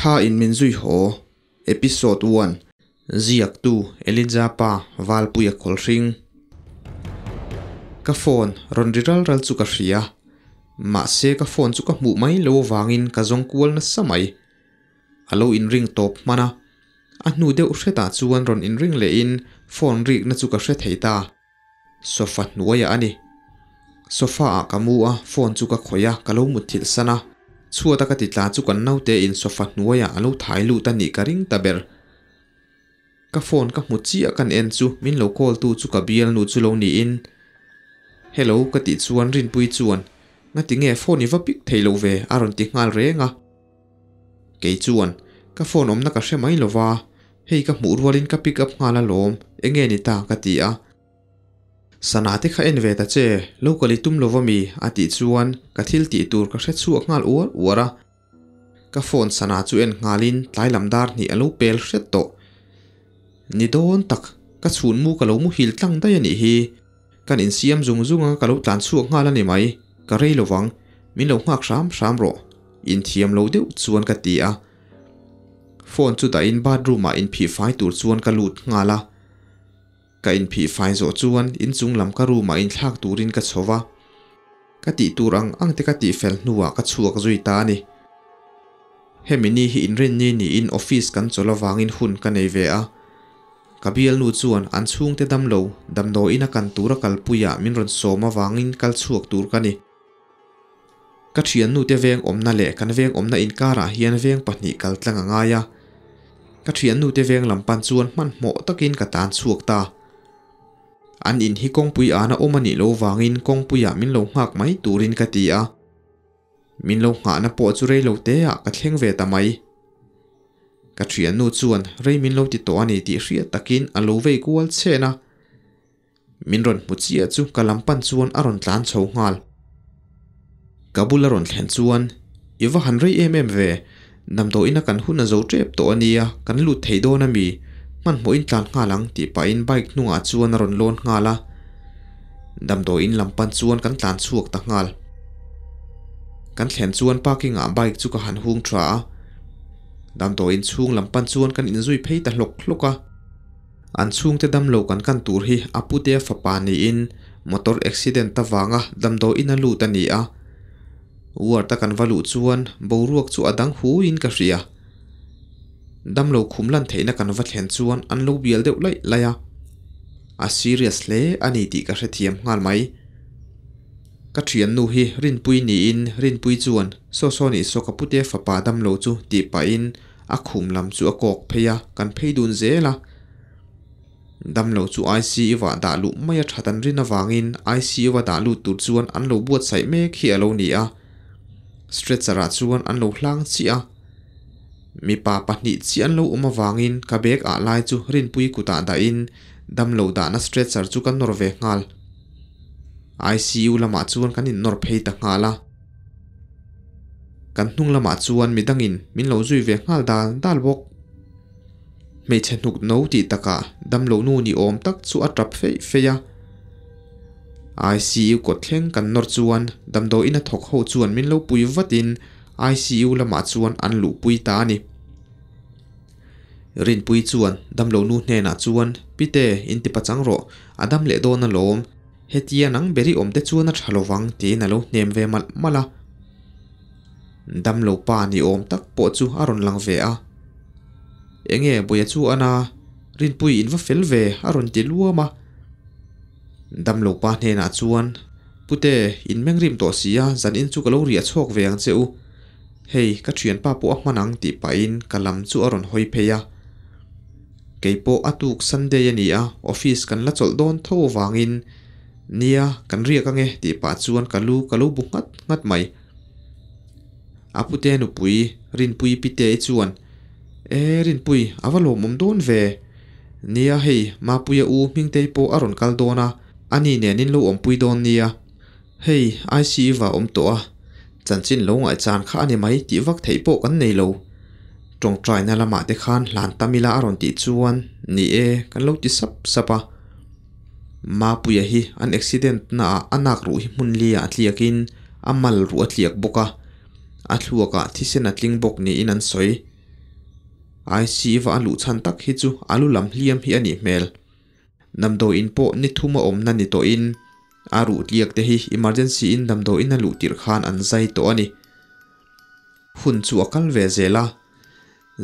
Thla in min zui haw, Episode one, Ziaktu Elijah pa Valpuia Khawlhring. Ka phone rawn ri ral ral chu ka hria, mahse ka phone chu ka hmuh mai lo avangin ka zawng kual nasa mai. A lo inring tawp hman a, a hnu deuh hretah chuan rawn inring lehin phone rikna chu ka hre thei ta. Sofa hnuaiah a ni. Sofa ah ka mu a, phone chu ka khawih a, ka lo mutthilh san a. Chhuat a ka ti tla chu kan naute in sofa hnuaiah a lo thai lut a nih ka ring ta ber. Ka phone ka hmu chiah kan en chu min lo call tu chu ka bialnu chu lo niin. Hello ka tih chuan Rinpui chuan Ngati nge phone i va pick thei lo ve a rawn ti nghal reng a. Kei chuan ka phone awmna ka hre mai lova, hei ka hmuh rualin ka pick up nghal alawm, enge ni ta ka ti a. Sana te kha en ve ta che, lo kal i tum lova mi a tih chuan ka thil tih tur ka hre chhuak nghal uar uar a. Ka phone sana chu en nghalin tlai lam dar hnih a lo pel hret tawh. Ni dawn tak, ka chhun mu ka lo muhil tlang daih a nih hi. Kan insiam zung zung a ka lo tlan chhuak nghal a ni mai, ka rei lovang, min lo nghak hram hram rawh, inthiam lo deuh chuan ka ti a. Phone chu dahin bathroom ah inphih fai tur chuan ka lut nghal a. Ka inphih fai zawh chuan inchung lam ka room ah inthlak turin ka chho va. Ka tih tur ang ang te ka tih fel hnuah ka chhuak zui ta a ni. Hemi ni hi inrinni niin office kan chawlh avangin hun ka nei ve a. Ka bialnu chuan an chhungte damlo, damdawiin a kan tura kalpuiah min rawn sawm avangin kal chhuak tur ka ni. Ka thiannute veng awmna leh kan veng awmna inkarah hian veng pahnih kal tlang a ngai a. Ka thiannute veng lam pan chuan hmanhmawh takin ka tan chhuak ta. An in hi kawngpui ana awm a nih loh vangin kawngpuiah min lo nghak mai turin ka ti a. Min lo nghahna pawh chu rei lo teah ka thleng ve ta mai. Ka thiannu chuan rei min lo ti tawh a ni tih hriat takin a lo vei kual chhen a. Min rawn hmu chiah chu ka lam pan chuan a rawn tlan chho nghal. Ka bul a rawn thlen chuan, I va han rei em em ve, damdawiin a kan hun a zo tep tawh a nia, kan lut thei dawn a mi, hmanhmawhin tlan nghal ang tih pahin bike hnungah chuan a rawn lawn nghal a. Damdawiin lam pan chuan kan tlan chhuak ta nghal. Kan thlen chuan parking ah bike chu ka han hung tha a. Damdawiin chhung lam pan chuan kan inzui phei ta hlawk hlawk a. An chhungte damlo kan kan tur hi a putea fapa niin motor accident avanga damdawiin a lut a ni a. Ward a kan va luh chuan boruak chu a dang hu in ka hria. Damlo khum lan theihna kan va thlen chuan an lo bial deuh laih laih a. A serious hle a ni tih ka hrethiam nghal mai. Ka thiannu hi Rinpui niin Rinpui chuan saw saw nih saw ka pute fapa damlo chu tih pahin a khum lam chu a kawk phei a, kan phei dun zel a. Damlo chu ICU ah dah luh mai a that an rin avangin ICU a dah lut tur chuan an lo buatsaih mek hi a lo ni a. Stretcher ah chuan an lo hlang chiah a. Mipa pahnih chiah an lo awm avangin ka bag ah lai chu Rinpui kutah dahin damlo dahna stretcher chu ka nawr ve nghal. ICU lamah chuan kan innawr phei ta nghal a. Kan hnung lamah chuan midangin min lo zui ve nghal dal dal bawk. Hmeichhe hnuk no tih takah damlo nu ni awm tak chu a tap feih feih a. ICU kawt thleng kan nawr chuan damdawiin a thawk ho chuan min lo pui vatin ICU lamah chuan an luhpui ta a ni. Rinpui chuan damlo nu hnenah chuan, Pite, inti pachang rawh, a dam leh dawn alawm. Hetia nang beri awm te chuan a tha lovang tiin a lo hnem ve malh malh a. Damlo pa ni awm tak pawh chu a rawn lang ve a. Enge Buia chu a na, Rinpui in va fel ve a rawn ti luam a. Damlo pa hnenah chuan, Pute, in mengrim tawh si a, zan in chu ka lo riah chhuak ve ang che u. Hei, ka thianpa pawh a hman ang tih pahin ka lam chu a rawn hawi phei a. Kei pawh a tuk Sunday a ni a, office kan la chawlh dawn tho avangin nia kan riak ange tih pah chuan ka lu ka lo bu nghat nghat mai. A pute nupui Rinpui Pite-i chuan, E Rinpui, a va lawmawm dawn ve. Nia hei, Mapuia u Hmingtei pawh a rawn kal dawn a, ani nen in lo awmpui dawn nia. Hei, ICU va awm tawh a, Chanchin lo ngaihchan kha a ni mai tih vak theih pawh kan nei lo. Tawngtaina lamah te khan hlan tam ila a rawn tih chuan ni e kan lo ti sap sap a. Mapuia hi an accident naah a nak ruh hi hmun liah a tliakin a mal ruh a tliak bawk a, a thluakah thisen a tling bawk niin an sawi. ICU a luh chhan tak hi chu a lu lam hliam hi a nih hmel. Damdawiin pawh ni thum a awmna ni tawhin a ruh tliak te hi emergency in damdawiin a luh tirh khan an zai tawh a ni. Hun chu a kal ve zel a,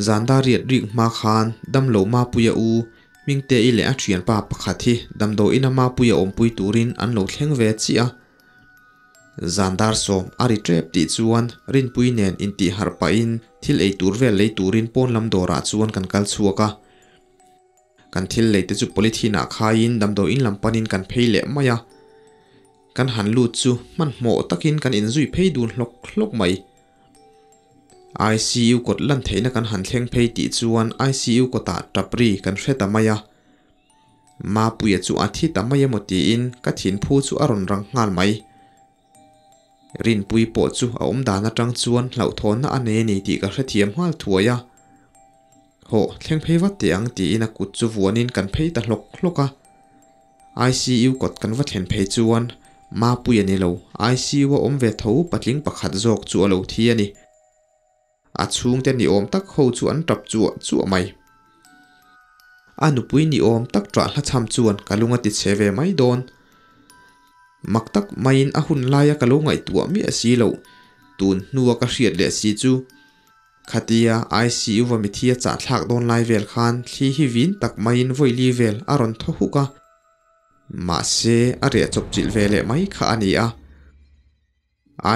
zan dar riat rik hma khan damlo Mapuia u Hmingte-i leh a thianpa pakhat hi damdawiin a Mapuia awmpui turin an lo thleng ve chiah a. Zan dar 10 a ri tep tih chuan Rinpui nen intih harh pahin thil ei tur vel lei turin pawn lam dawrah chuan kan kal chhuak a. Kan thil lei te chu polythene ah khaiin damdawiin lam panin kan phei leh mai a. Kan han lut chu hmanhmawh takin kan inzui phei dun hlawk hlawk mai. ICU kawt lan theihna kan han thleng phei tih chuan ICU kawtah tap ri kan hre ta mai a. Mapuia chu a thi ta mai emaw tiin ka thinphu chu a rawn rang nghal mai. Rinpui pawh chu a awm dan atang chuan hlauhthawnna a nei a ni tih ka hrethiam nghal thuai a. Hawh, thleng phei vat teh ang tiin a kut chu vuanin kan phei ta hlawk hlawk a. ICU kawt kan va thlen phei chuan Mapuia ni lo, ICU a awm ve tho patling pakhat zawk chu a lo thi a ni. A chhungte ni awm tak ho chu an tap chuah chuah mai. A nupui ni awm tak ṭah hlachham chuan ka lung a ti chhe ve mai dawn. Mak tak maiin a hun laia ka lo ngaihtuah miah si loh, tun hnua ka hriat leh si chu. Khatia ICU va mithi a chahthlak dawn lai vel khan thli hi vin tak maiin vawili vel a rawn thaw huk a. Mahse, a reh chawpchilh ve leh mai kha a ni a.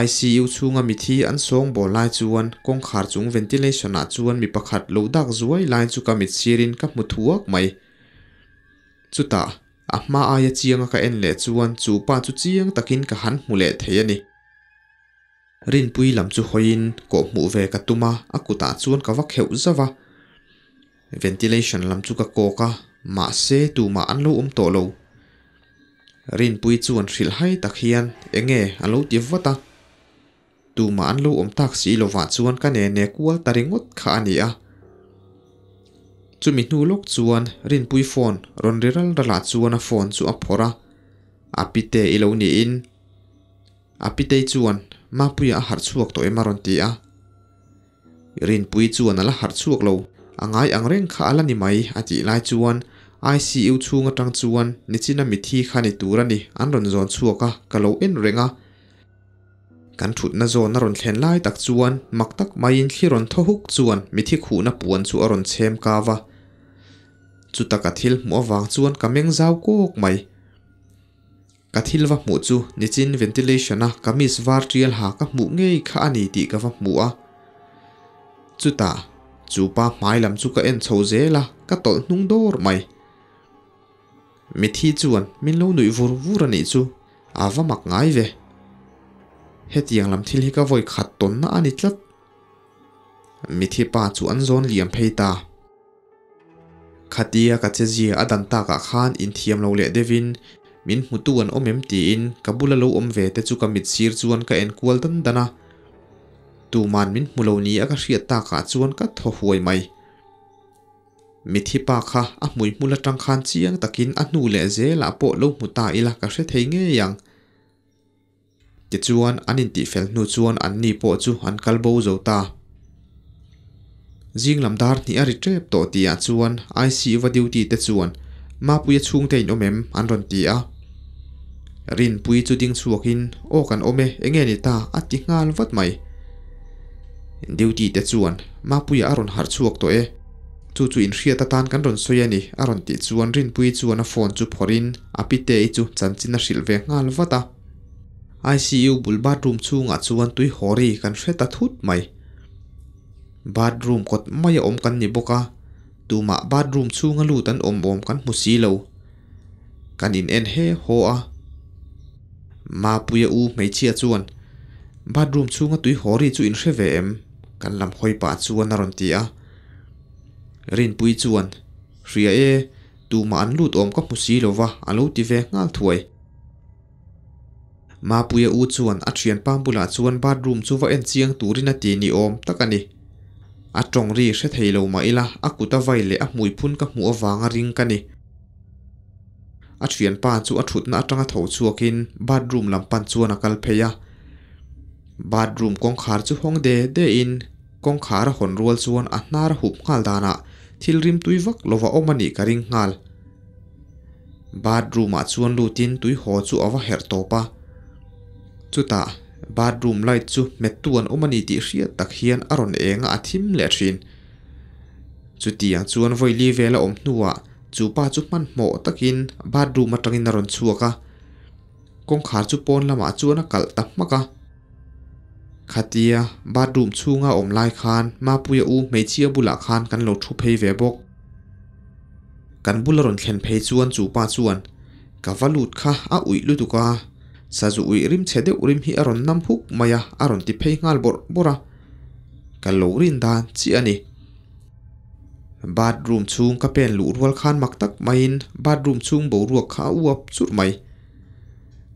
ICU chhunga mithi an sawngbawl lai chuan kawngkhar chung ventilation ah chuan mi pakhat lo dak zuai lai chu ka mit sirin ka hmu thuak mai. Chutah, a hma aia chianga ka en leh chuan chu pa chu chiang takin ka han hmu leh thei a ni. Rinpui lam chu hawiin kawhhmuh ve ka tum a, a kutah chuan ka va kheuh zauh a. Ventilation lam chu ka kawk a, mahse tumah an lo awm tawh lo. Rinpui chuan hrilh hai tak hian enge a lo ti vat a. Tumah an lo awm tak si lovah chuan ka nene kual ta ringawt kha a ni a. Chumi hnu lawk chuan Rinpui phone rawn ri ral ralah chuan a phone chu a phawrh a, a pite i lo niin. A pitei chuan Mapuia a harh chhuak tawh em a rawn ti a. Rinpui chuan a la harh chhuak lo, a ngai ang reng kha a la ni mai a tih lai chuan ICU chhung atang chuan nichina mithi kha ni tur a ni an rawn zawn chhuak a, ka lo en reng a. Kan thutna zawn a rawn thlen lai tak chuan mak tak maiin thli rawn thaw huk chuan mithi khuhna puan chu a rawn chhem kau a. Chuta ka thil hmuh avang chuan ka meng zau kawk mai. Ka thil va hmuh chu nichin ventilation a kamis var tial ha ka hmuh ngei kha a ni tih ka va hmu a. Chutah, chu pa hmai lam chu ka en chho zel a, ka tawlh hnung dawr mai. Mithi chuan min lo nuih vur vur a nih chu, a va mak ngai ve. Hetiang lam thil hi ka vawi khat tawnna a ni tlat. Mithi pa chu an zawn liam phei ta. Khatia ka chezia a dan takah khan inthiam lo leh deuhin min hmutu an awm em tiin ka bula lo awm ve te chu ka mit sir chuan ka en kual dan dan a. Tuman min hmu lo ni a ka hriat takah chuan ka thaw huai mai. Mithi pa kha a hmuihmul atang khan chiang takin a hnu leh zelah pawh lo hmu ta ila ka hre thei ngei ang. Tichuan, an intihfel hnu chuan anni pawh chu an kal bo zo ta. Zing lam dar hnih a ri tep tawh tihah chuan ICU va duty te chuan Mapuia chhungte in awm em? an rawn ti a. Rinpuii chu ding chhuakin, Aw kan awm e, enge ni ta? a ti nghal vat mai. Duty te chuan, Mapuia a rawn harh chhuak tawh e. Chu chu inhriat atan kan rawn sawi a ni, a rawn tih chuan Rinpuii chuan a phone chu phawrhin a pite-i chu chanchin a hrilh ve nghal vat a. ICU bul bathroom chhungah chuan tui haw ri kan hre ta thut mai. Bathroom kawt mai a awm kan ni bawk a, tumah bathroom chhunga lut an awm awm kan hmu si lo. Kan in en he haw a. Mapuia u hmeichhia chuan, Bathroom chhunga tui haw ri chu in hre ve em? Kan lam hawi pah chuan a rawn ti a. Rinpui chuan, Hria e, tumah an lut awm ka hmu si lo va, a lo ti ve nghal thuai. Mapuia u chuan a thianpa bulah chuan bathroom chu va en chiang turin a ti ni awm tak a ni. A tawng ri hre thei lo mah ila a kut a vai leh a hmui phun ka hmuh avanga ring ka ni. A thianpa chu a thutna atanga tho chhuakin bathroom lam pan chuan a kal phei a. Bathroom kawngkhar chu hawng de de in. Kawngkhar a hawn rual chuan a hnar a hup nghal danah thil rim tui vak lova awm a nih ka ring nghal. Bathroom ah chuan lutin tui haw chu a va herh tawp a. Chutah bathroom light chu hmettu an awm a ni tih hriat tak hian a rawn eng a a thim leh thin. Chutiang chuan vawi vel a awm hnuah chu pa chu hmanhmawh takin bathroom atangin a rawn chhuak a. Kawngkhar chu pawn lamah chuan a kalh ta hmak a. Khatia bathroom chhunga awm lai khan Mapuia u hmeichhia bulah khan kan lo thu phei ve bawk. Kan bula rawn thlen phei chuan chu pa chuan, Ka va lut kha a uih lutuk a, sazu uih rim chhe deuh rim hi a rawn nam huk mai a, a rawn ti phei nghal bawrh bawrh a. Ka lo rin dan chiah a ni. Bathroom chhung ka pen luh rual khan mak tak maiin bathroom chhung boruak kha a uap churh mai.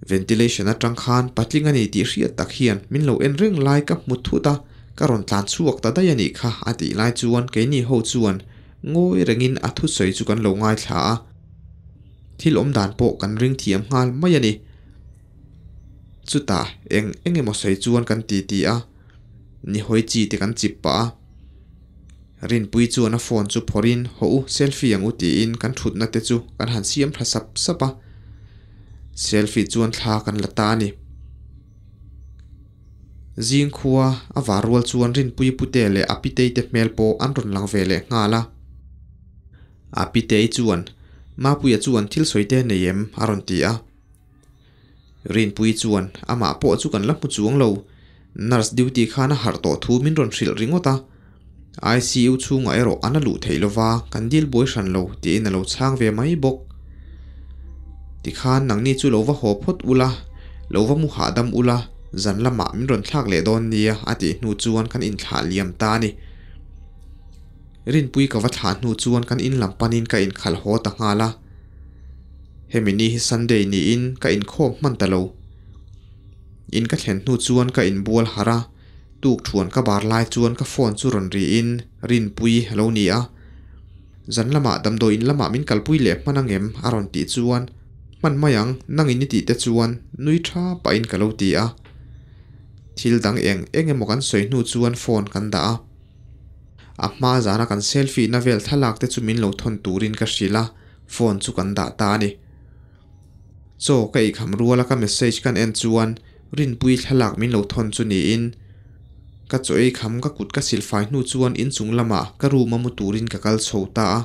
Ventilation atang khan patling a ni tih hriat tak hian min lo en reng lai ka hmu thut a, ka rawn tlan chhuak ta daih a nih kha a tih lai chuan keini ho chuan ngawi rengin a thusawi chu kan lo ngaithla a. Thil awm dan pawh kan ring thiam nghal mai a ni. Chutah eng eng emaw sawi chuan kan ti ti a, nihawi chi te kan chip pah a. Rinpui chuan a phone chu phawrhin haw u selfie ang u tiin kan thutna te chu kan han siam tha sap sap a. Selfie chuan thla kan la ta a ni. Zing khua a var rual chuan Rinpui pute leh a pitei te hmel pawh an rawn lang ve leh nghal a. A pitei chuan Mapuia chuan thil sawi te nei em a rawn ti a. Rinpui chuan amah pawh chu kan la hmu chuang lo, nurse duty khan a harh tawh thu min rawn hrilh ringawt a, ICU chhungah erawh an a luh theih lova kan dil buai hran lo tiin a lo chhang ve mai bawk. Tikhan nangni chu lo va haw phawt ula, lo va mu hahdam ula, zan lamah min rawn thlak leh dawn nia a tih hnu chuan kan inthlah liam ta a ni. Rinpui ka va thlah hnu chuan kan in lam panin ka inkhalh haw ta nghal a. Hemi ni hi Sunday niin ka inkhawm hman ta lo. In ka thlen hnu chuan ka inbual harh a, tuk thuan ka bar lai chuan ka phone chu rawn riin Rinpui a lo ni a. Zan lamah damdawi in lamah min kalpui leh hman angem a rawn tih chuan hman mai ang nang in i tih te chuan nui tha pahin ka lo ti a. Thil dang eng eng emaw kan sawi hnu chuan phone kan dah a. A hma zana kan selfie na vel thlalak te chu min lo thawn turin ka hrilh a, phone chu kan dah ta a ni. Chaw ka eikham ruala ka message kan en chuan Rinpui thlalak min lo thawn chu niin ka chaw eikham ka kut ka silfai hnu chuan inchung lamah ka room a mu turin ka kal chho ta a.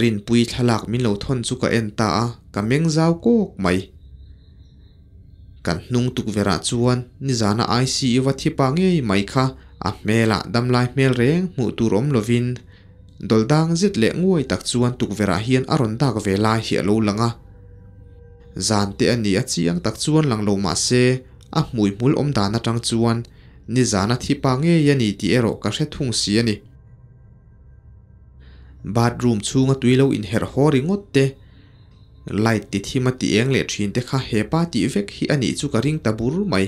Rinpui thlalak min lo thawn chu ka en ta a, ka meng zau kawk mai. Kan hnung tukverh ah chuan nizana ICU va thi pa ngei mai kha a hmelah damlai hmel reng hmuh tur awm lovin dawlh dang zet leh nguai tak chuan tukverh ah hian a rawn dak ve lai hi a lo lang a. Zan te a ni a chiang tak chuan lang lo mah se a hmui hmul awm dan atang chuan nizana thi pa ngei a ni tih erawh ka hre thung si a ni. Bathroom chhunga tui lo inherh haw ringawt te, light ti thim a ti eng leh thin te kha hepa tih vek hi a nih chu ka ring ta bur mai.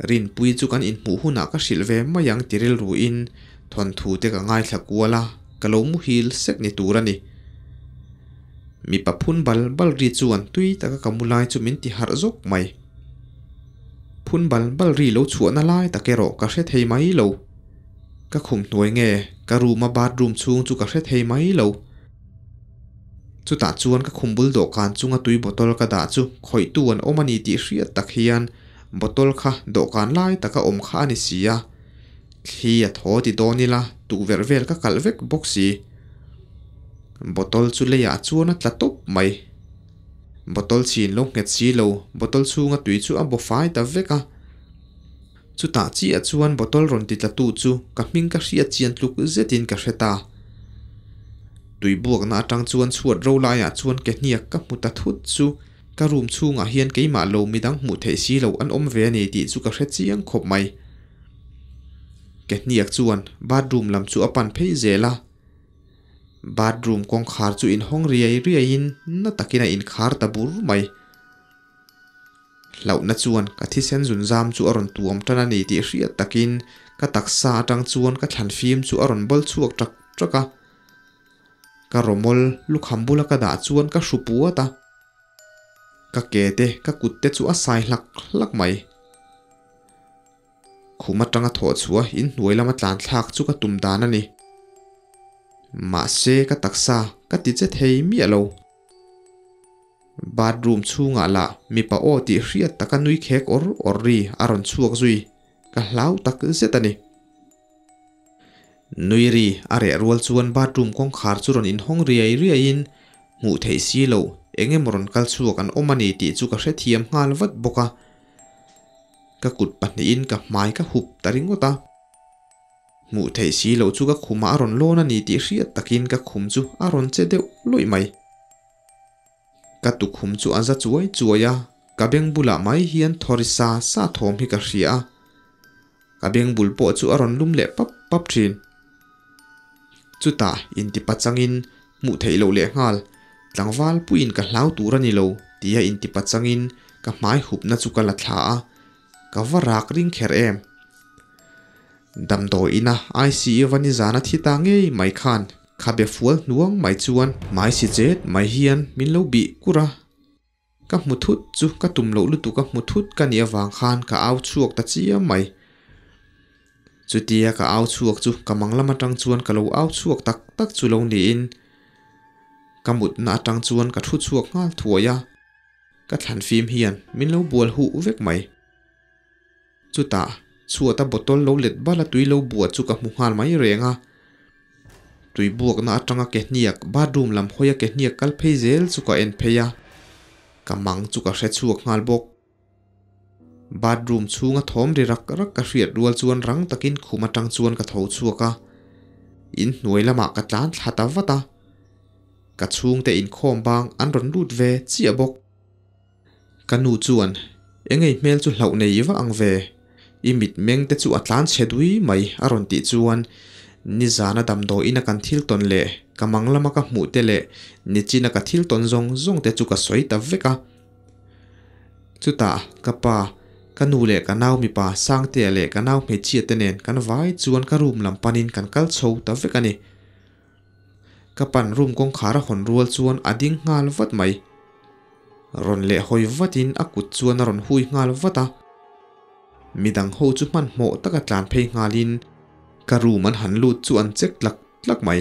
Rinpui chu kan inhmuh hunah ka hrilh ve mai ang ti rilruin thawnthu te ka ngaithla kual a, ka lo muhil sek ni tur a ni. Mipa phun bal bal ri chuan tui taka ka mu lai chu min ti harh zawk mai. Phun bal bal ri lo chhuahna lai tak erawh ka hre thei mai lo. Ka khum hnuai nge ka room a bathroom chhung chu ka hre thei mai lo. Chutah chuan ka khum bul dawhkan chunga tui bottle ka dah chu khawihtu an awm a ni tih hriat tak hian bottle kha dawhkan lai taka awm kha a ni si a. Thli a thaw ti dawn ila tukverh vel ka kalh vek bawk si. Bottle chu leiah chuan a tla tawp mai. Bottle chhin lo nghet si lo bottle chhunga tui chu a baw fai ta vek a. Chutah chiah chuan bottle rawn ti tlatu chu ka hming ka hriat chian tluk zetin ka hre ta. Tui buakna atang chuan chhuat ro laiah chuan ke hniak ka hmu ta thut chu ka room chhungah hian keimah lo midang hmuh theih si lo an awm ve a ni tih chu ka hre chiang khawp mai. Ke hniak chuan bathroom lam chu a pan phei zel a. Bathroom kawngkhar chu inhawng riai riaiin na takin a inkhar ta bur mai. Hlauhna chuan ka thisen zunzam chu a rawn tuam tan a ni tih hriat takin ka taksa atang chuan ka thlan fim chu a rawn bawl chhuak ṭak ṭak a. Ka rawmawl lukham bula ka dah chuan ka hru puat a. Ka ke te ka kut te chu a sai hlak hlak mai. Khum atanga thawh chhuah inhnuai lama tlan thlak chu ka tum dan a ni. Mahse ka taksa ka ti che thei miah lo. Bathroom chhungah lah mipa aw tih hriat taka nui khek awr awr ri a rawn chhuak zui, ka hlau tak zet a ni. Nui ri a reh rual chuan bathroom kawngkhar chu rawn inhawng riai riaiin hmuh theih si loh eng emaw rawn kal chhuak an awm a ni tih chu ka hrethiam nghal vat bawk a. Ka kut pahnihin ka hmai ka hup ta ringawt a. Hmuh theih si loh chu ka khumah a rawn lawn a ni tih hriat takin ka khum chu a rawn che deuh luih mai. Ka tukhum chu a za chuai chuai a, ka beng bulah mai hian thawri sa sa thawm hi ka hria a. Ka beng bul pawh chu a rawn lum leh pap pap thin. Chutah intipa changin hmuh theih loh leh nghal, tlangval puiin ka hlau tur a ni lo tia intipa changin ka hmai hupna chu ka la thla a, ka va rak ring kher em. Damdawi ina ICU va nizana thi ta ngei mai khan khabe fual hnuang mai chuan hmai si chet mai hian min lo bih kur a. Ka hmu thut chu ka tum loh lutuk a hmu thut ka nih avang khan ka au chhuak ta chiam mai. Chutia ka au chhuak chu ka mang lam atang chuan ka lo au chhuak tak tak chu lo niin ka mutna atang chuan ka thu chhuak nghal thuai a, ka thlan fim hian min lo bual huh vek mai. Chutah, chhuata bottle lo let bal a tui lo buah chu ka hmu nghal mai reng a. Tui buakna atanga ke hniak bathroom lam hawia ke hniak kal phei zel chu ka en phei a, ka mang chu ka hre chhuak nghal bawk. Bathroom chhunga thawm ri rak rak ka hriat rual chuan rang takin khum atang chuan ka tho chhuak a, inhnuai lamah ka tlan thla ta vat a. Ka chhungte inkhawm bang an rawn lut ve chiah bawk. Ka nu chuan, Engei hmel chu hlauh nei va ang ve, i mitmeng te chu a tlan chhe dui mai a rawn tih chuan nizana damdawiin a kan thil tawn leh ka mang lama ka hmuh te leh nichina ka thil tawn zawng zawng te chu ka sawi ta vek a. Chutah ka pa, ka nu leh ka nau mipa Sangtea leh ka nau hmeichhia te nen kan vai chuan ka room lam panin kan kal chho ta vek a ni. Ka pan room kawngkhar a hawn rual chuan a ding nghal vat mai. Rawn leh hawi vatin a kut chuan a rawn hui nghal vat a. Midang ho chu hmanhmawh taka tlan phei nghalin ka room an han lut chu an check tlak tlak mai.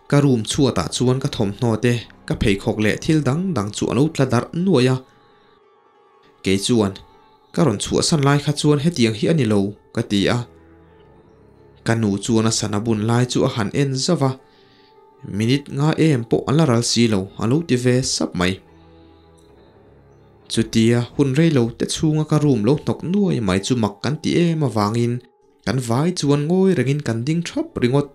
Ka room chhuatah chuan ka thawmhnaw te, ka pheikhawk leh thil dang dang chu a lo tla darh nuai a. Kei chuan, Ka rawn chhuahsan lai kha chuan hetiang hi a ni lo, ka ti a. Ka nu chuan a sana bun lai chu a han en zauh a, Minute nga em pawh a la ral si lo, a lo ti ve sap mai. Chutia hun rei lo te chhunga ka room lo hnawk nuai mai chu mak kan ti em avangin kan vai chuan ngawi rengin kan ding thap ringawt.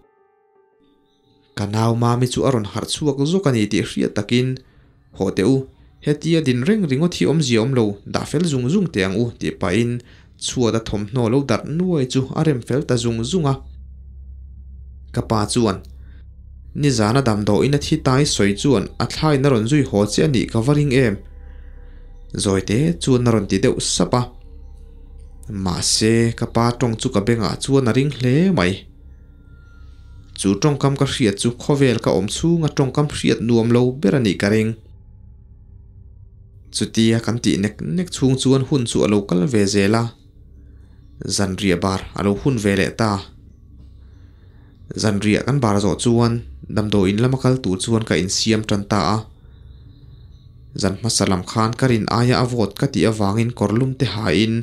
Ka nau mami chu a rawn harh chhuak zawk a ni tih hriat takin, Haw teh u, hetia din reng ringawt hi awmzia awm lo, dah fel zung zung teh ang u tih pahin chhuat a thawmhnaw lo darh nuai chu a rem fel ta zung zung a. Ka pa chuan, Nizana damdawiin a thi tai sawi chuan a thlaiin a rawn zui haw che a nih ka va ring em? Zawite chuan a rawn ti deuh sap a. Mahse, ka pa tawng chu ka bengah chuan a ring hle mai. Chu tawngkam ka hriat chu khawvel ka awm chhunga tawngkam hriat nuam lo ber a nih ka ring. Chutia kan tih nek nek chhung chuan hun chu a lo kal ve zel a, zanriah bar a lo hun ve leh ta. Zanriah kan bar zawh chuan damdawiin lama kal tur chuan ka insiam tan ta a. Zan hmasa lam khan ka rin aia a vawt ka tih avangin kawrlum te hain,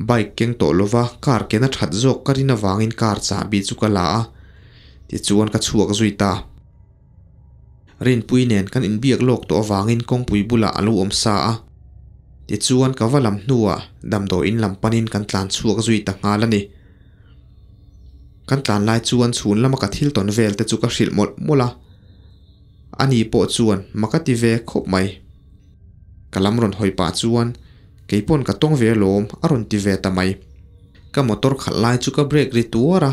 Bike keng tawh lova car ken a that zawk ka rin avangin car chahbi chu ka la a, tichuan ka chhuak zui ta. Rinpui nen kan inbiak lawk tawh avangin kawngpui bulah a lo awm sa a, tichuan ka va lam hnuah damdawiin lam panin kan tlan chhuak zui ta nghal a ni. Kan tlan lai chuan chhun lama ka thil tawn vel te chu ka hrilh mawlh mawlh a, ani pawh chuan mak a ti ve khawp mai. Ka lam rawn hawi pah chuan Kei pawn ka tawng ve alawm a rawn ti ve ta mai. Ka motor khalh lai chu ka brake ri tuar a.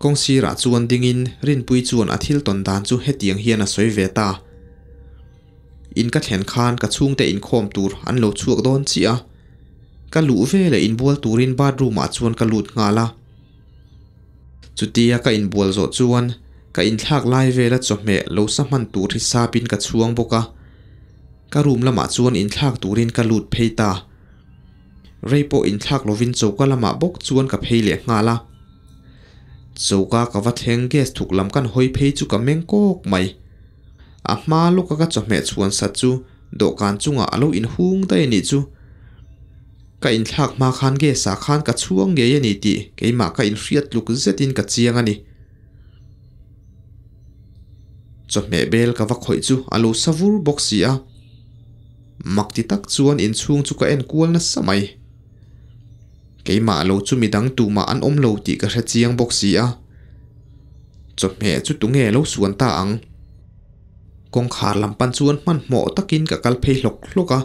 Kawng sirah chuan dingin Rinpui chuan a thil tawn dan chu hetiang hian a sawi ve ta. In ka thlen khan ka chhungte inkhawm tur an lo chhuak dawn chiah a. Ka luh ve leh inbual turin bathroom ah chuan ka lut nghal a. Chutia ka inbual zawh chuan ka inthlak lai vela chawhmeh lo sa hman tur hi sapin ka chhuang bawk a. Ka room lamah chuan inthlak turin ka lut phei ta. Rei pawh inthlak lovin choka lamah bawk chuan ka phei leh nghal a. Choka ka va thleng gas thuk lam kan hawi phei chu ka meng kawk mai. A hma lawka ka chawhmeh chhuan sat chu dawhkan chungah a lo inhung daih a nih chu. Ka inthlak hma khan gas ah khan ka chhuang ngei a ni tih keimah ka inhriat tluk zetin ka chiang a ni. Chawhmeh bel ka va khawih chu a lo sa vur bawk si a. Mak ti tak chuan inchhung chu ka en kual nasa mai. Keimah lo chu midang tumah an awm lo tih ka hre chiang bawk si a. Chawhmeh chu tunge lo suan ta ang? Kawngkhar lam pan chuan hmanhmawh takin ka kal phei hlawk hlawk a.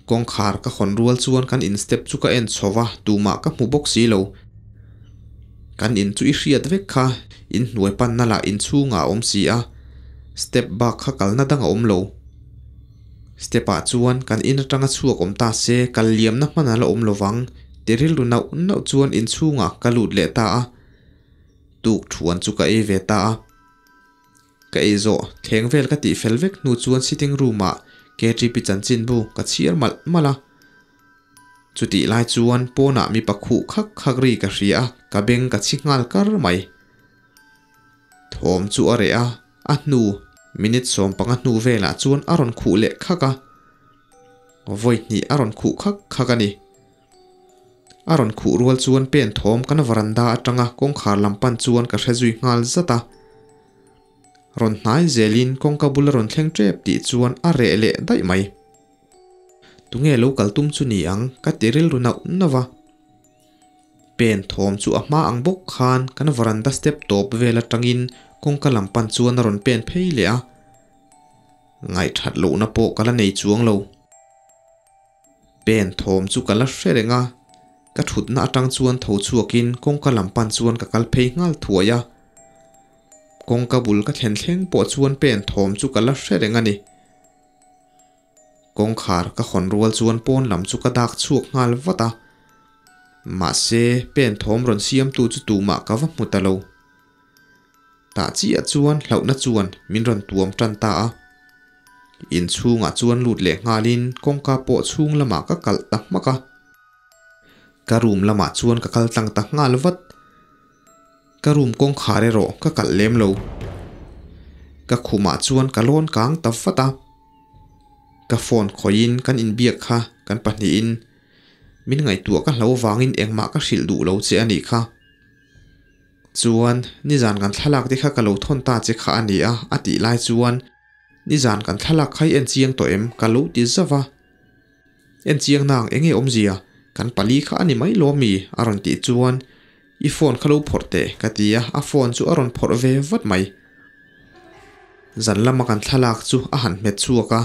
Kawngkhar ka hawn rual chuan kan in step chu ka en chho va, tumah ka hmu bawk si lo. Kan in chu i hriat vek kha, in hnuai panna lah inchhungah a awm si a, step bak kha kalna dang a awm lo. Step ah chuan kan in atanga chhuak awm ta se kal liamna hman a la awm lovang ti rilru nauh nauh chuan inchhungah ka lut leh ta a, tuk thuan chu ka ei ve ta a. Ka ei zawh thleng vel ka tih fel vek hnu chuan sitting room ah KTP chanchinbu ka chhiar malh malh a. Chutih lai chuan pawnah mipa khuh khak khak ri ka hria a, ka beng ka chhi nghal kar mai. Thawm chu a reh a, a hnu minute 15 hnu velah chuan a rawn khuh leh khak a. Vawi hnih a rawn khuh khak khak a ni. A rawn khuh rual chuan pen thawm kan varanda atanga kawngkhar lam pan chuan ka hre zui nghal zat a. Rawn hnai zelin kawngka bul a rawn thleng tep tih chuan a reh leh daih mai. Tunge lo kal tum chu ni ang ka ti rilru nauh nauh a. Pen thawm chu a hma ang bawk khan kan varanda step tawp vel atangin kawngka lam pan chuan a rawn pen phei leh a. Ngaihthat lohna pawh ka la nei chuang lo. Pen thawm chu ka la hre reng a, ka thutna atang chuan tho chhuakin kawngka lam pan chuan ka kal phei nghal thuai a. Kawngka bul ka thlen thleng pawh chuan pen thawm chu ka la hre reng a ni. Kawngkhar ka hawn rual chuan pawn lam chu ka dak chhuak nghal vat a. Mahse, pen thawm rawn siamtu chu tumah ka va hmu ta lo. Tah chiah chuan hlauhna chuan min rawn tuam tan ta a. Inchhungah chuan lut leh nghalin kawngka pawh chhung lamah ka kalh ta hmak a. Ka room lamah chuan ka kal tlang ta nghal vat. Ka room kawngkhar erawh ka kalh lem lo. Ka khumah chuan ka lawn kang ta vat a. Ka phone khawihin kan inbiak kha kan pahnihin min ngaihtuah ka hlo vangin engmah ka hrilh duh lo che a nih kha. Chuan, nizan kan thlalak te kha ka lo thawn ta che kha a ni a, a tih lai chuan, Nizan kan thlalak kha i en chiang tawh em? ka lo ti zauh a. En chiang nang eng nge awmzia? Kan pali kha a ni mai lo mi? a rawn tih chuan, I phone kha lo phawrh teh, ka ti a, a phone chu a rawn phawrh ve vat mai. Zan lama kan thlalak chu a han hmet chhuak a.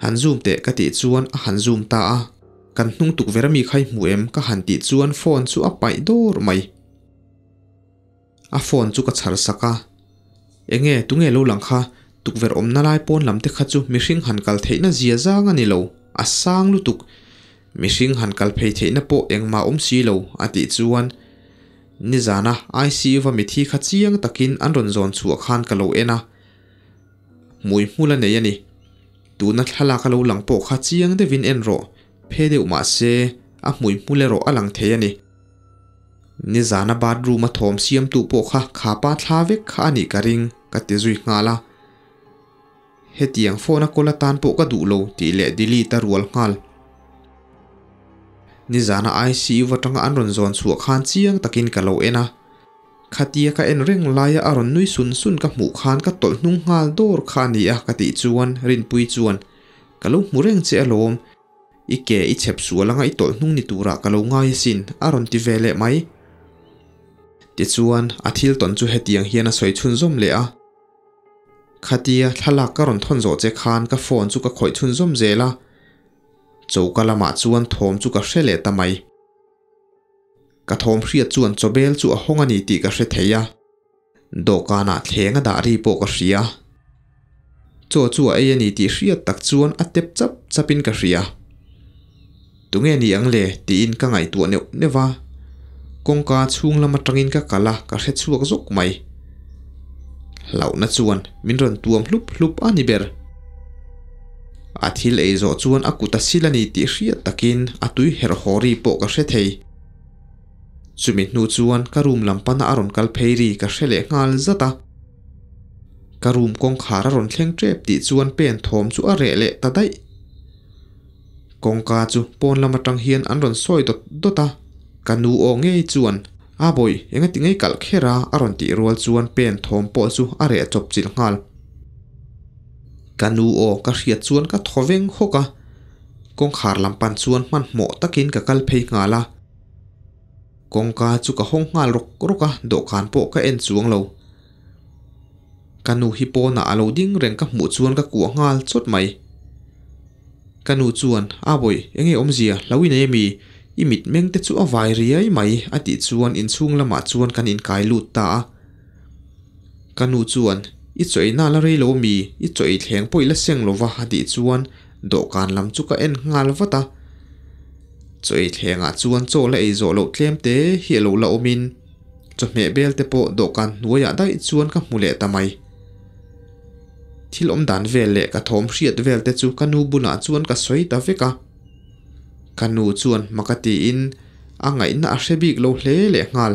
Han zoom teh ka tih chuan a han zoom ta a, kan hnung tukverh ami kha i hmu em ka han tih chuan phone chu a paih dawr mai. A phone chu ka chhar sak a, enge tunge lo lang kha tukverh awmna lai pawn lam te kha chu mihring han kal theihna zia zang a ni lo, a sang lutuk. Mihring han kal phei theihna pawh engmah awm si lo a tih chuan nizana ICU va mithi kha chiang takin an rawn zawn chhuah khan ka lo en a. Hmui hmul a nei a ni. Tuna thlalak a lo lang pawh kha chiang deuhin en rawh, phe deuh mah se a hmui hmul erawh a lang thei a ni. Nizana bathroom a thawm siamtu pawh kha khapa thla vek kha a nih ka ring, ka ti zui nghal a. Hetiang phone a kawl atan pawh ka duh lo tih leh delete a rual nghal. Nizana ICU atanga an rawn zawn chhuah khan chiang takin ka lo en a. Khatia ka en reng laia a rawn nui sun sun ka hmuh khan ka tawlh hnung nghal dawr kha a ni a ka tih chuan Rinpui chuan, Ka lo hmu reng che alawm, i ke i chhep sual anga i tawlh hnung ni turah ka lo ngai asin a rawn ti ve leh mai. Tichuan a thil tawn chu hetiang hian a sawi chhunzawm leh a. Khatia thlalak ka rawn thawn zawh che khan ka phone chu ka khawih chhunzawm zel a, choka lamah chuan thawm chu ka hre leh ta mai. Ka thawm hriat chuan chawbel chu a hawng a ni tih ka hre thei a, dawhkanah thleng a dah ri pawh ka hria. Chaw chu a ei a ni tih hriat tak chuan a tep chap chapin ka hria. Tunge ni ang le tiin ka ngaihtuah neuh neuh a, kawngka chhung lam atangin ka kal a, ka hre chhuak zawk mai. Hlauhna chuan min rawn tuam hlup hlup a ni ber. A thil ei zawh chuan a kut a sil a ni tih hriat takin a tui herh haw ri pawh ka hre thei. Chumi hnu chuan ka room lam pana a rawn kal phei ri ka hre leh nghal zat a. Ka room kawngkhar a rawn thleng tep tih chuan pen thawm chu a reh leh ta daih. Kawngka chu pawn lam atang hian an rawn sawi dawt dawt a, ka nu aw ngei chuan, A bawih, engati ngei kalh kher a? a rawn tih rual chuan pen thawm pawh chu a reh chawp chilh nghal. Ka nu aw ka hriat chuan ka thaw veng hawk a, kawngkhar lam pan chuan hmanhmawh takin ka kal phei nghal a. Kawngka chu ka hawng nghal rawk rawk a, dawhkan pawh ka en chuang lo. Ka nu hi pawnah a lo ding reng ka hmuh chuan ka kuah nghal chawt mai. Ka nu chuan, A bawih, eng nge awmzia, hlo i nei ami? I mitmeng te chu a vai riai mai, a tih chuan inchhung lamah chuan kan inkai lut ta a. Ka nu chuan, I chaw ei na la rei lo ami? I chaw ei thleng pawh i la seng lo va, a tih chuan dawhkan lam chu ka en nghal vat a. Chaw ei thlengah chuan chaw la ei zawh loh tlem te hi a lo la awmin chawhmeh bel te pawh dawhkan hnuaiah daih chuan ka hmu leh ta mai. Thil awm dan vel leh ka thawm hriat vel te chu ka nu bulah chuan ka sawi ta vek a. Ka nu chuan hmaka tiin a ngaihna a hre bik lo hle leh nghal.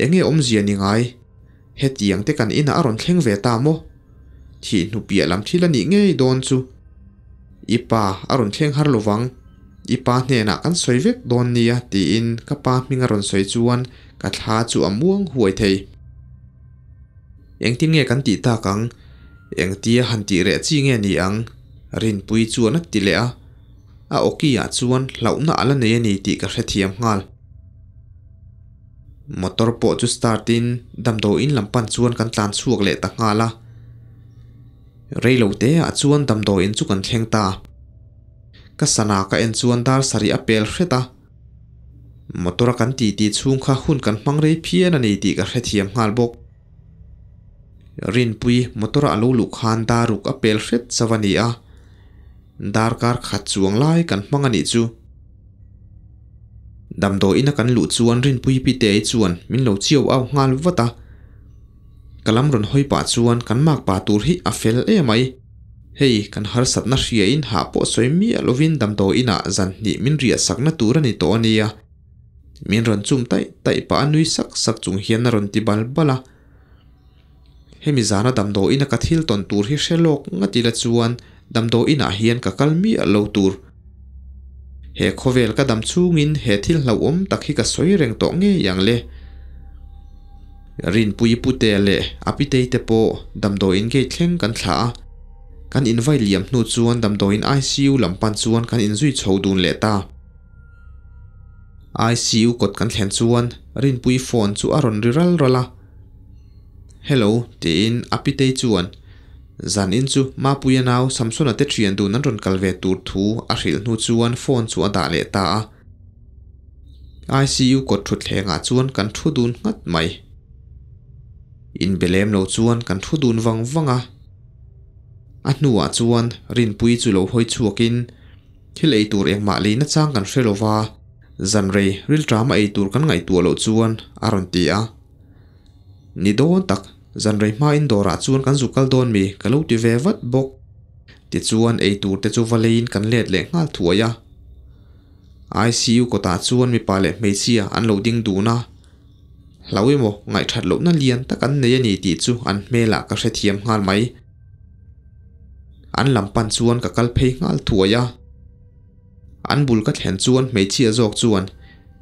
Enge awmzia ni ngai? Hetiang te kan inah a rawn thleng ve ta maw? Thih hnu piah lam thil a nih ngei dawn chu. I pa a rawn thleng har lovang. I pa hnenah kan sawi vek dawn nia tiin ka pa hming a rawn sawi chuan ka thla chu a muang huai thei. Engtin nge kan tih tak ang? Engtia han tih reh chi nge ni ang? Rinpui chuan a ti leh a. A awki ah chuan hlauhna a la nei a ni tih ka hrethiam nghal. Motor pawh chu start in damdawiin lam pan chuan kan tlan chhuak leh ta nghal a. Reilo te ah chuan damdawiin chu kan thleng ta. Ka sana ka en chuan dar sarih a pel hret a. Motor a kan titi chhung kha hun kan hmang rei phian a ni tih ka hrethiam nghal bawk. Rinpui motor a lo luh khan daruk a pel hret chauh a ni a. Darkar khat chuang lai kan hmang a nih chu. Damdawiin a kan luh chuan Rinpui Pitei chuan min lo chiau au nghal vat a. Ka lam rawn hawi pah chuan kan mak pa tur hi a fel em mai. Hei kan harsatna hriain hah pawh sawi miah lovin damdawiinah zan hnih min riah sakna tur a ni tawh a nia. Min rawn chum taih taih pah a nui sak sak chung hian a rawn ti bal bal a. Hemi zana damdawiina ka thil tawn tur hi hre lawk ngat ila chuan damdawiinah hian ka kal miah lo tur. He khawvel ka dam chungin he thil hlauhawm tak hi ka sawi reng tawh ngei ang le. Rinpui Pute leh a pitei te pawh damdawiin gate thleng kan thlah a. Kan invai liam hnu chuan damdawiin ICU lam pan chuan kan inzui chho dun leh ta. ICU kawt kan thlen chuan Rinpui phone chu a rawn ri ral ral a. Hello, tiin a pitei chuan zanin chu Mapuia nau Samsona te thian dun an rawn kal ve tur thu a hrilh hnu chuan phone chu a dah leh ta a. ICU kawt thutthlengah chuan kan thu dun nghat mai. Inbe lem lo chuan kan thu dun vang vang a. A hnuah chuan Rinpuii chu lo hawi chhuakin Thil ei tur engmah lei nachang kan hre lo va, zanrei rilṭama ei tur kan ngaihtuah loh chuan a rawn ti a. Ni dawn tak, zanrei hmain dawrah chuan kan zuk kal dawn mi ka lo ti ve vat bawk. Tichuan ei tur te chu va leiin kan let leh nghal thuai a. ICU kawtah chuan mipa leh hmeichhia an lo ding dun a. Hlau emaw ngaihthat lohna lian tak an nei a ni tih chu an hmelah ka hrethiam nghal mai. An lam pan chuan ka kal phei nghal thuai a. An bul ka thlen chuan hmeichhia zawk chuan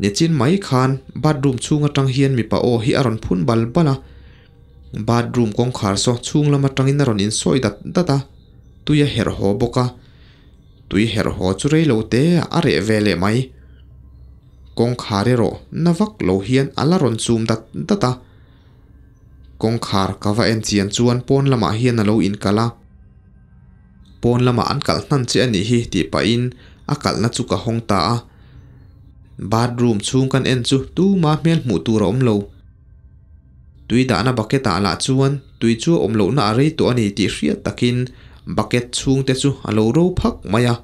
nichin mai khan bathroom chhung atang hian mipa aw hi a rawn phun bal bal a. Bathroom kawngkhar saw chhung lam atangin a rawn insawi dat dat a, tui a herh haw bawk a. Tui herh haw chu rei lo te a reh ve leh mai. Kawngkhar erawh na vak lo hian a la rawn chum dat dat a. Kawngkhar ka va en chian chuan pawn lamah hian a lo inkalh a. Pawn lamah an kalh hnan che a nih hi tih pahin a kalhna chu ka hawng ta a. Bathroom chhung kan en chu tuma hmel hmuh tur a awm lo. Tui dahna bucket ah lah chuan tui chu a awm lohna a rei tawh a ni tih hriat takin bucket chhung te chu a lo ro phak mai a.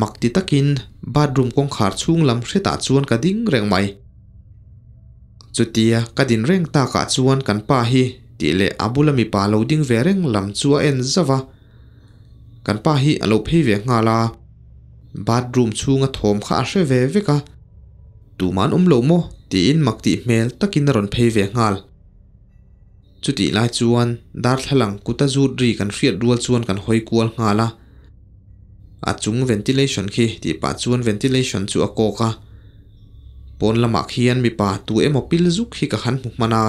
Mak ti takin bathroom kawngkhar chhung lam hretah chuan ka ding reng mai. Chutia ka din reng takah chuan kan pa hi tih leh a bula mipa lo ding ve reng lam chu a en zauh a. Kan pa hi a lo phei ve nghal a, bathroom chhunga thawm kha a hre ve vek a, Tumah an awm lo maw? tiin mak tih hmel takin a rawn phei ve nghal. Chutih lai chuan darthlalang kuta zut ri kan hriat rual chuan kan hawi kual nghal a, a chung ventilation khi tih pah chuan ventilation chu a kawk a, pawn lamah khian mipa tu emaw pil zuk hi ka han hmu hman a,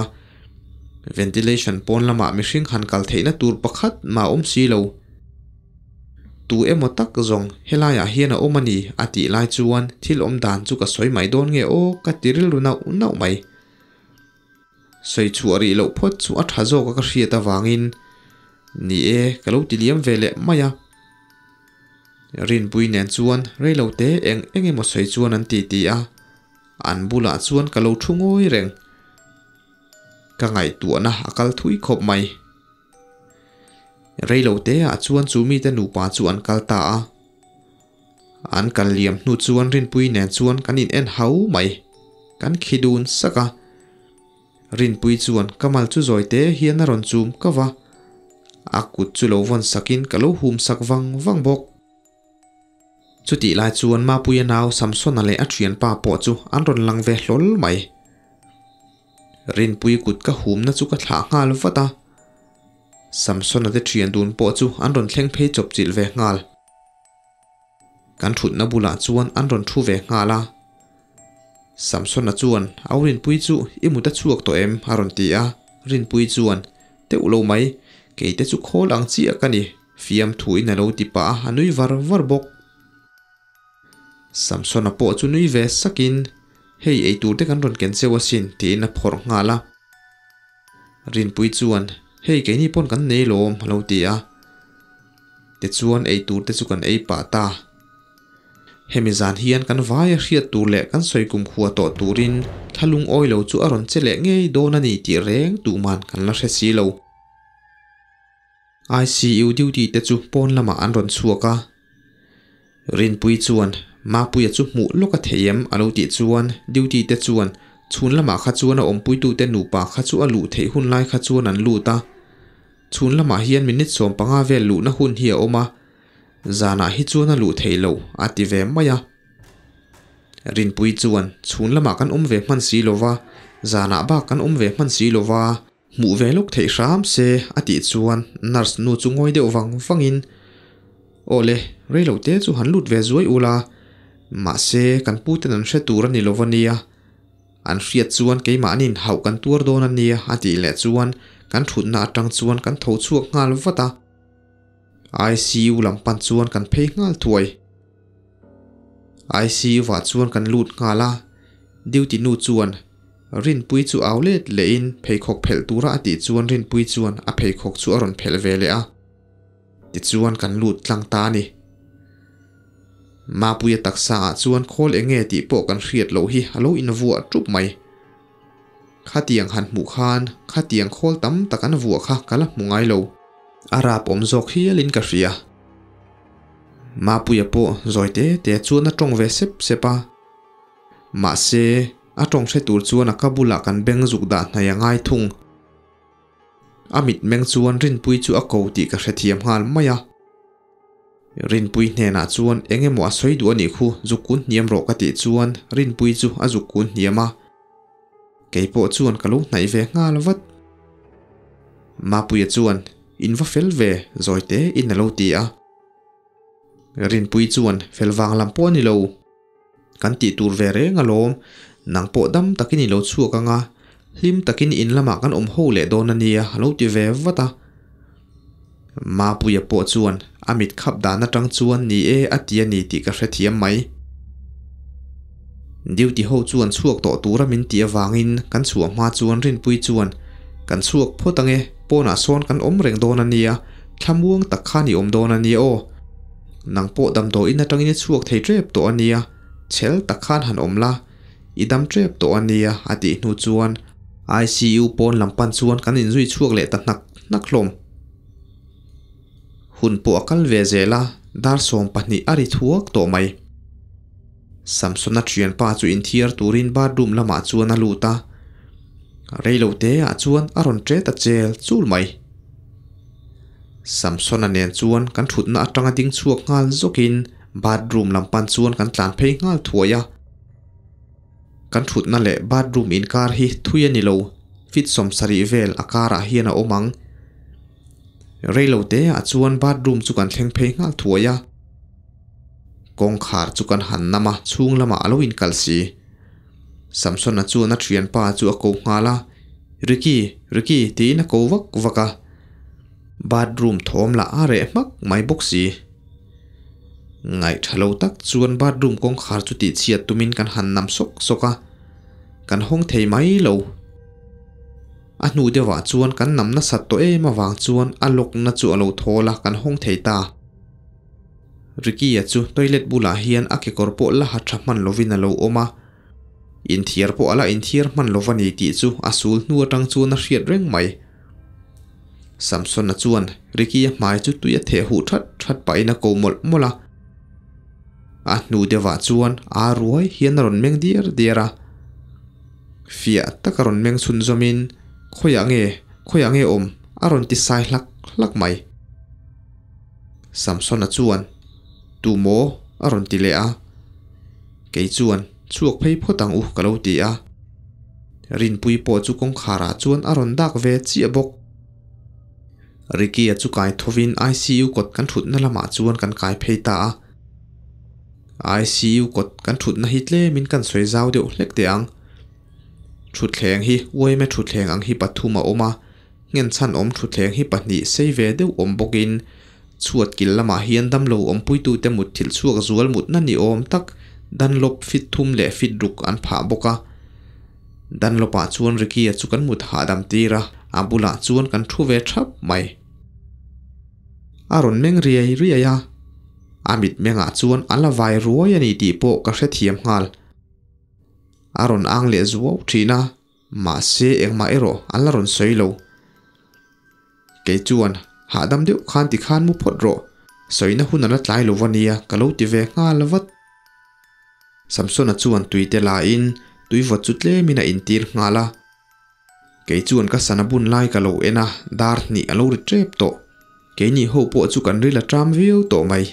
ventilation pawn lamah mihring han kal theihna tur pakhat mah a awm si lo. Tu emaw tak zawng helaiah hian a awm a ni a tih lai chuan thil awm dan chu ka sawi mai dawn nge aw ka ti rilru nauh nauh mai. Sawi chhuah rih loh phawt chu a tha zawk a ka hriat avangin ni e ka lo ti liam ve leh mai a. Rinpui nen chuan reilo te eng eng emaw sawi chuan an ti ti a, an bulah chuan ka lo thu ngawi reng. Ka ngaihtuahna a kal thui khawp mai. Reilo te ah chuan chu mite nupa chu an kal ta a. An kal liam hnu chuan Rinpui nen chuan kan in en hau mai. Kan khi dun sak a. Rinpui chuan ka mal chu zawi te hian a rawn chum kau a. A kut chu lo vawn sakin ka lo hum sak vang vang bawk. Chutih lai chuan Mapuia nau Samsona leh a thianpa pawh chu an rawn lang ve hlawl mai. Rinpui kut ka humna chu ka thlah nghal vat a. Samsona te thian dun pawh chu an rawn thleng phei chawp chilh ve nghal. Kan thutna bulah chuan an rawn thu ve nghal a. Samsona chuan, Au Rinpui chu i mut a chhuak tawh em? a rawn ti a. Rinpui chuan, Teuh lo mai, kei te chu khawl ang chiah ka ni, fiamthuin a lo ti pah a, a nui var var bawk. Samsona pawh chu nui ve sakin, Hei eitur te kan rawn ken cheu asin, tiin a phawrh nghal a. Rinpui chuan, Hei keini pawn kan nei lawm, a lo ti a. Tichuan eitur te chu kan ei pah ta. Hemi zan hian kan vaia hriat tur leh kan sawi kumkhua tawh turin thla lungawi lo chu a rawn che leh ngei dawn a ni tih reng tuhman kan la hre si lo. ICU duty te chu pawn lamah an rawn chhuak a. Rinpui chuan, Mapuia chu hmuh lawk a thei em? a lo tih chuan duty te chuan chhun lamah kha chuan a awmpuitute nupa kha chu a luh theih hun lai kha chuan an lut a. Chhun lamah hian minute 15 vel luhna hun hi a awm a. Zanah hi chuan a luh theih loh a ti ve mai a. Rinpui chuan chhun lamah kan awm ve hman si lova, zanah bak kan awm ve hman si lova, hmuh ve lawk theih hram se a tih chuan nurse nu chu ngawi deuh vang vangin, Aw le, rei lo te chu han lut ve zuai ula, mahse kan pu ten an hre tur a ni lova nia, an hriat chuan keimahniin hauh kan tuar dawn a nia a tih leh chuan kan thutna atang chuan kan tho chhuak nghal vat a. ICU lam pan chuan kan phei nghal thuai. ICU ah chuan kan lut nghal a, duty nu chuan Rinpui chu au let lehin pheikhawk phelh tura a tih chuan Rinpui chuan a pheikhawk chu a rawn phelh ve leh a. Tichuan kan lut tlang ta a ni. Mapuia taksa ah chuan khawl eng nge tih pawh kan hriat loh hi a lo invuah tup mai. Khatiang han hmuh khan khatiang khawl tam tak an vuah kha ka la hmu ngai lo. A rap awm zawk hialin ka hria. Mapuia pawh zawi te te chuan a tawng ve sep sep a. Mahse, a tawng hre tur chuan a ka bulah kan beng zuk dah hnai a ngai thung. A mitmeng chuan Rinpui chu a ko tih ka hrethiam nghal mai a. Rinpui hnenah chuan eng emaw a sawi duh a nih khu zuk kun hniam rawh ka tih chuan Rinpui chu a zuk kun hniam a. Kei pawh chuan ka lo hnaih ve nghal vat. Mapuia chuan in va fel ve zawi te in a lo ti a. Rinpui chuan fel vang lam pawh a ni lo. Kan tih tur ve reng alawm, nang pawh dam takin i lo chhuak ang a, hlim takin in lamah kan awm ho leh dawn a nia a lo ti ve vat a. Mapuia pawh chuan a mit khap dan atang chuan ni e a ti a ni tih ka hrethiam mai. Duty ho chuan chhuak tawh tura min tih avangin kan chhuah hma chuan Rinpui chuan kan chhuak phawt ange, pawnah sawn kan awm reng dawn a nia, thlamuang tak khan i awm dawn a nia aw. Nang pawh damdawiin atangin i chhuak thei tep tawh a nia, chhel tak khan han awm la, i dam tep tawh a nia a tih hnu chuan ICU pawn lam pan chuan kan inzui chhuak leh ta hnak hnak hlawm. Hun pawh a kal ve zel a, dar 20 a ri thuak tawh mai. Samsona thianpa chu inthiar turin bathroom lamah chuan a lut a, reilote ah chuan a rawn ṭe ta chel chul mai. Samsona nen chuan kan thutna atanga ding chhuak nghal zawkin bathroom lam pan chuan kan tlan phei nghal thuai a. Kan thutna leh bathroom inkar hi thui a ni lo, feet 70 vel a karah hian a awm ang. Reilo te ah chuan bathroom chu kan thleng phei nghal thuai a. Kawngkhar chu kan han nam a, chhung lamah a lo inkalh si. Samsona chuan a thianpa chu a ko nghal a, Ricky, Ricky tiin a ko vak vak a. Bathroom thawm lah a reh hmak mai bawk si. Ngaihtha lo tak chuan bathroom kawngkhar chu tihchhiat tumin kan han nam sawk sawk a, kan hawng thei mai lo. A hnu deuhah chuan kan nam nasat tawh em avang chuan a lock na chu a lo thawl a, kan hawng thei ta. Ricky-a chu toilet bulah hian a kekawr pawh la ha tha hman lovin a lo awm a, inthiar pawh a la inthiar hman lo va ni tih chu a sul hnu atang chuan a hriat reng mai. Samsona chuan Ricky-a hmai chu tui a theh huh that that pahin a ko mawlh mawlh a. A hnu deuhah chuan aa ruai hian a rawn meng diar diar a. Fiah taka rawn meng chhunzawmin, Khawiah nge, khawiah nge awm? a rawn ti sai hlak hlak mai. Samsona chuan, Tu maw? a rawn ti leh a. Kei chuan, Chhuak phei phawt ang u ka lo ti a. Rinpui pawh chu kawngkharah chuan a rawn dak ve chiah bawk. Ricky-a chu kai thovin ICU kawt kan thutna lamah chuan kan kai phei ta a. ICU kawt kan thutna hi tlemin kan sawi zau deuh hlek teh ang. Thutthleng hi uaime thutthleng ang hi pathum a awm a, nghenchhan awm thutthleng hi pahnih sei ve deuh awm bawkin chhuat kil lamah hian damlo awmpuitute mutthilh chhuak zual mutna ni awm tak Dunlop fit thum leh fit ruk an phah bawk a. Dunlop-ah chuan Ricky-a chu kan mut hahdam tir a, a bulah chuan kan thu ve thap mai. A rawn meng riai riai a, a mitmengah chuan a la vai ruai a ni tih pawh ka hrethiam nghal. A rawn ang leh zuau thin a, mahse engmah erawh an la rawn sawi lo. Kei chuan, Hahdam deuh khan ti khan mu phawt rawh, sawina hun a la tlai lo va nia ka lo ti ve nghal vat. Samsona chuan tui te lain tui vawt chu tlemin a intir nghal a. Kei chuan ka sana bun lai ka lo en a, dar hnih a lo ri tep tawh. Keini ho pawh chu kan ril a ṭam viau tawh mai.